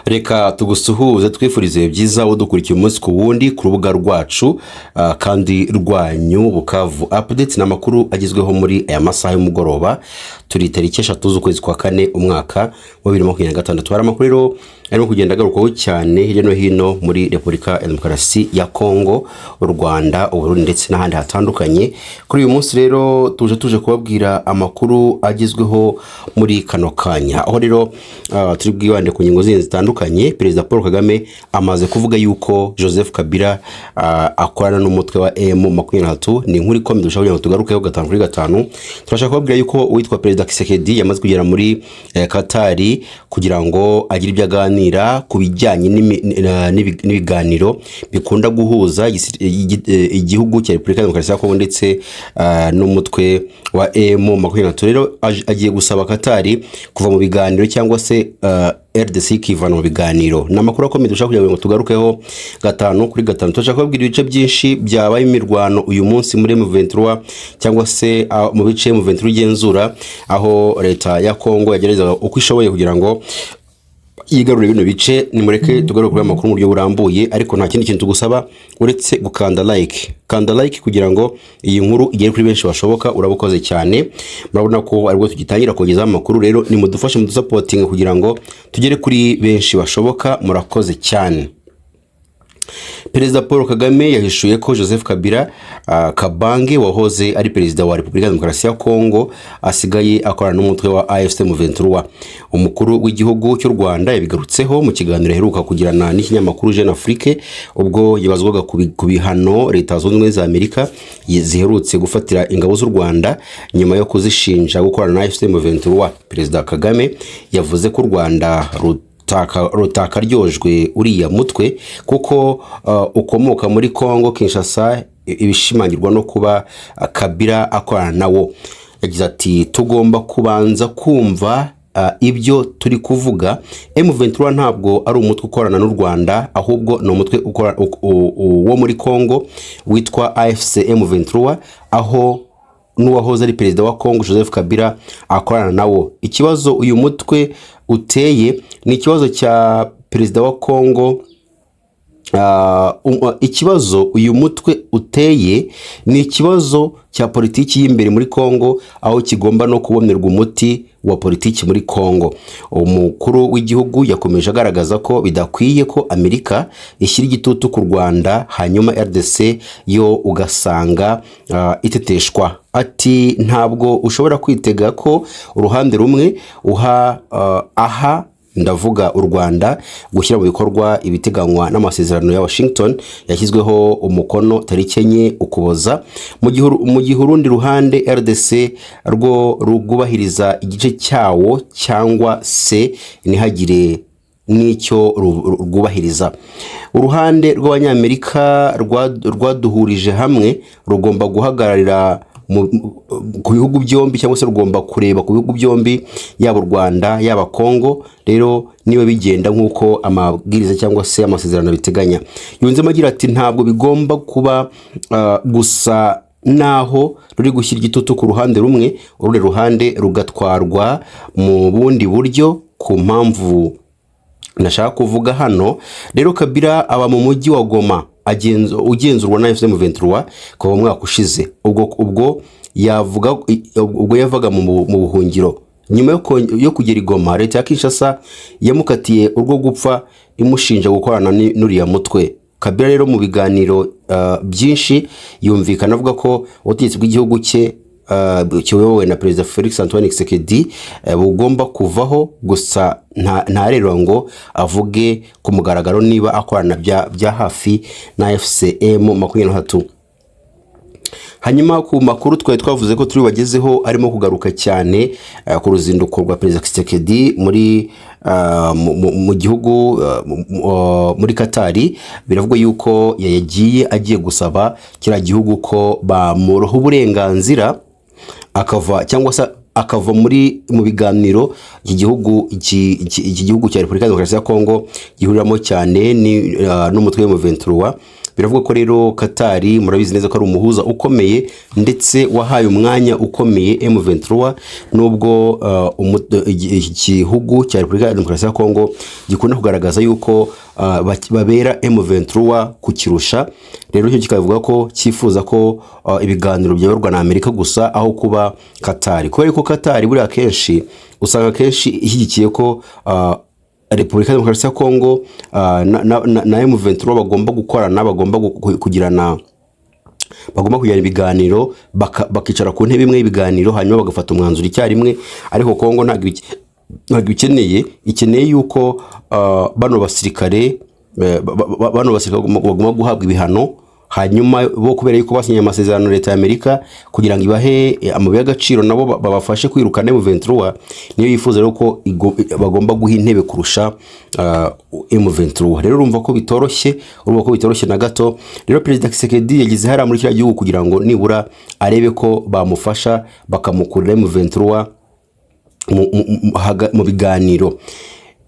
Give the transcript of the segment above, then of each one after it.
Reka tugusuhuze, twifurize ibihe byiza udukurikiye umunsi ku wundi ku rubuga rwacu kandi rwanyu Bukavu Update. Ni amakuru agezweho muri aya masaha y'umugoroba. Turi tariki 3 z'ukwezi kwa kane, umwaka wa 2026. Hari amakuru rero arimo kugenda agarukwaho cyane hirya no hino muri Repubulika ya Demokarasi ya Kongo, u Rwanda, Uburundi ndetse n'ahandi hatandukanye. Kuri uyu munsi rero tuje kubabwira amakuru agezweho muri kano kanya, aho rero turi bwibande ku ngingo zindi zitandukanye. Perezida Paul Kagame amaze kuvuga yuko Joseph Kabila akorana n'umutwe wa M23. Ni inkuru ikomeye dushaka kugira ngo tugarukeho gatanu kuri gatanu. Turashaka kubabwira yuko uwitwa Perezida Tshisekedi yamaze kugera muri Katari kugira ngo agire ibyo aganira ku bijyanye n'ibiganiro bikunda guhuza igihugu cya Repubulika ya Demokarasi ya Kongo ndetse n'umutwe wa M23. Rero agiye gusaba Katari kuva mu biganiro cyangwa se RDC ikivana mu biganiro. Ni amakuru akomeye dushaka kugira ngo tugarukeho gatanu kuri gatanu. Turashaka kubabwira ibice byinshi byabaye imirwano uyu munsi muri M23 cyangwa se mu bice M23 igenzura, aho leta ya Kongo yageragezaga uko ishoboye kugira ngo yigarure bino bice. Nimureke tugaruke kuri aya makuru mu buryo burambuye, ariko nta kindi kintu tugusaba uretse gukanda like. Kanda like kugira ngo iyi nkuru igere kuri benshi bashoboka, uraba ukoze cyane. Murabona ko aribwo tugitangira kugezaho amakuru, rero nimudufashe mudusupportinge kugira ngo tugere kuri benshi bashoboka. Murakoze cyane. Perezida Paul Kagame yahishuye ko Joseph Kabila Kabange wahoze ari perezida wa Repubulika ya Demokarasi ya Kongo asigaye akorana n'umutwe wa AFC M23. Umukuru w'igihugu cy'u Rwanda yabigarutseho mu kiganiro aheruka kugirana n'ikinyamakuru Jeune Afrique, ubwo yabazwaga ku bihano Leta Zunze Ubumwe za Amerika ziherutse gufatira ingabo z'u Rwanda nyuma yo kuzishinja gukorana na AFC M23. Perezida Kagame yavuze ko u Rwanda rutakaryojwe uriya mutwe kuko ukomoka muri Congo Kinshasa, ibishimangirwa no kuba Kabila akorana nawo. Yagize ati: "Tugomba kubanza kumva ibyo turi kuvuga. M23 ntabwo ari umutwe ukorana n'u Rwanda, ahubwo ni umutwe wo muri Congo witwa AFC M23, aho n'uwahoze ari perezida wa Congo Joseph Kabila akorana nawo. Ikibazo uyu mutwe uteye ni ikibazo cya perezida wa Congo. Ikibazo uyu mutwe uteye ni ikibazo cya politiki y'imbere muri Congo, aho kigomba no kubonerwa umuti wa politiki muri Congo." Umukuru w'igihugu yakomeje agaragaza ko bidakwiye ko Amerika ishyira igitutu ku Rwanda, hanyuma RDC yo ugasanga iteteshwa. Ati: "Ntabwo ushobora kwitega ko uruhande rumwe uha aha ndavuga u Rwanda, gushyira mu bikorwa ibiteganywa n'amasezerano ya Washington yashyizweho umukono tariki 4 Ukuboza, mu gihe urundi ruhande RDC rwo rwubahiriza igice cyawo cyangwa se ntihagire n'icyo rwubahiriza. Uruhande rw'Abanyamerika rwaduhurije hamwe rugomba guhagararira ku bihugu byombi, cyangwa se rugomba kureba ku bihugu byombi, yaba u Rwanda, yaba Kongo, rero niba bigenda nk'uko amabwiriza cyangwa se amasezerano biteganya." Yunzemo agira ati: "Ntabwo bigomba kuba gusa naho ruri gushyira igitutu ku ruhande rumwe, urundi ruhande rugatwarwa mu bundi buryo ku mpamvu nashaka kuvuga hano. Rero Kabila aba mu mujyi wa Goma ugenzurwa na AFC M23 kuva mu mwaka ushize, ubwo yavuga ubwo yavaga mu buhungiro. Nyuma yo kugera i Goma, leta ya Kinshasa yamukatiye urwo gupfa imushinja gukorana n'uriya mutwe. Kabila rero mu biganiro byinshi yumvikana avuga ko ubutegetsi bw'igihugu cye kiyobowe na Perezida Felix Antoine Tshisekedi bugomba kuvaho, gusa ntarerura ngo avuge ku mugaragaro niba akorana bya hafi na AFC M23. Hanyuma ku makuru twari twavuze ko turi bagezeho arimo kugaruka cyane ku ruzinduko rwa Perezida Tshisekedi muri mu gihugu muri Katari, biravugwa yuko yagiye agiye gusaba kiriya gihugu ko bamuha uburenganzira akava cyangwa se akava mu biganiro iki gihugu cya Repubulika ya Demokarasi ya Kongo gihuriramo cyane n'umutwe wa M23. Biravuga ko rero Katari, murabizi neza ko ari umuhuza ukomeye ndetse wahaye umwanya ukomeye M23, nubwo igihugu cya Repubulika ya Demokarasi ya Kongo gikunda kugaragaza yuko babera M23 kukirusha. Rero cyo kikavuga ko cyifuza ko ibiganiro byayoborwa na Amerika gusa aho kuba Katari, kubera ko Katari buriya kenshi usanga kenshi ishyigikiye ko Repubulika ya Demokarasi ya Kongo na M23 bagomba gukorana, bagomba kugirana, bagomba kugirana ibiganiro, bakicara ku ntebe imwe y'ibiganiro, hanyuma bagafata umwanzuro icyarimwe. Ariko Kongo ntabwo ikeneye, ikeneye yuko bano basirikare bagomba guhabwa ibihano. Hanyuma bo, kubera yuko basinye amasezerano leta ya Amerika kugira ngo ibahe amabuye y'agaciro, nabo babafashe kwirukana M23, niyo yifuza rero ko bagomba guha intebe kurusha M23. Rero urumva ko bitoroshye na gato. Rero Perezida Tshisekedi yagize hariya muri kiriya gihugu kugira ngo nibura arebe ko bamufasha bakamukurira M23 mu biganiro.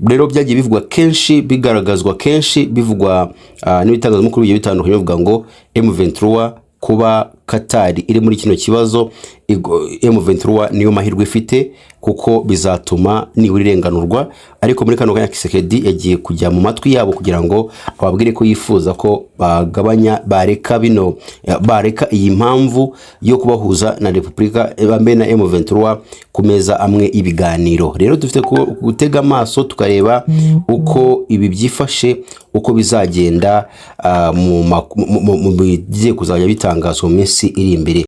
Rero byagiye bivugwa kenshi, bigaragazwa kenshi, bivugwa n'ibitangazamakuru bigiye bitandukanye, bivuga ngo M23, kuba Katari iri muri kino kibazo, M23 niyo mahirwe ifite, kuko bizatuma nibura irenganurwa. Ariko muri kano kanya Tshisekedi yagiye kujya mu matwi yabo kugira ngo ababwire ko yifuza ko bagabanya, bareka bino, bareka iyi mpamvu yo kubahuza na Repubulika bambe na M23 ku meza amwe ibiganiro. Rero dufite gutega amaso tukareba uko ibi byifashe, uko bizagenda mu bigiye kuzajya bitangazwa mu minsi iri imbere.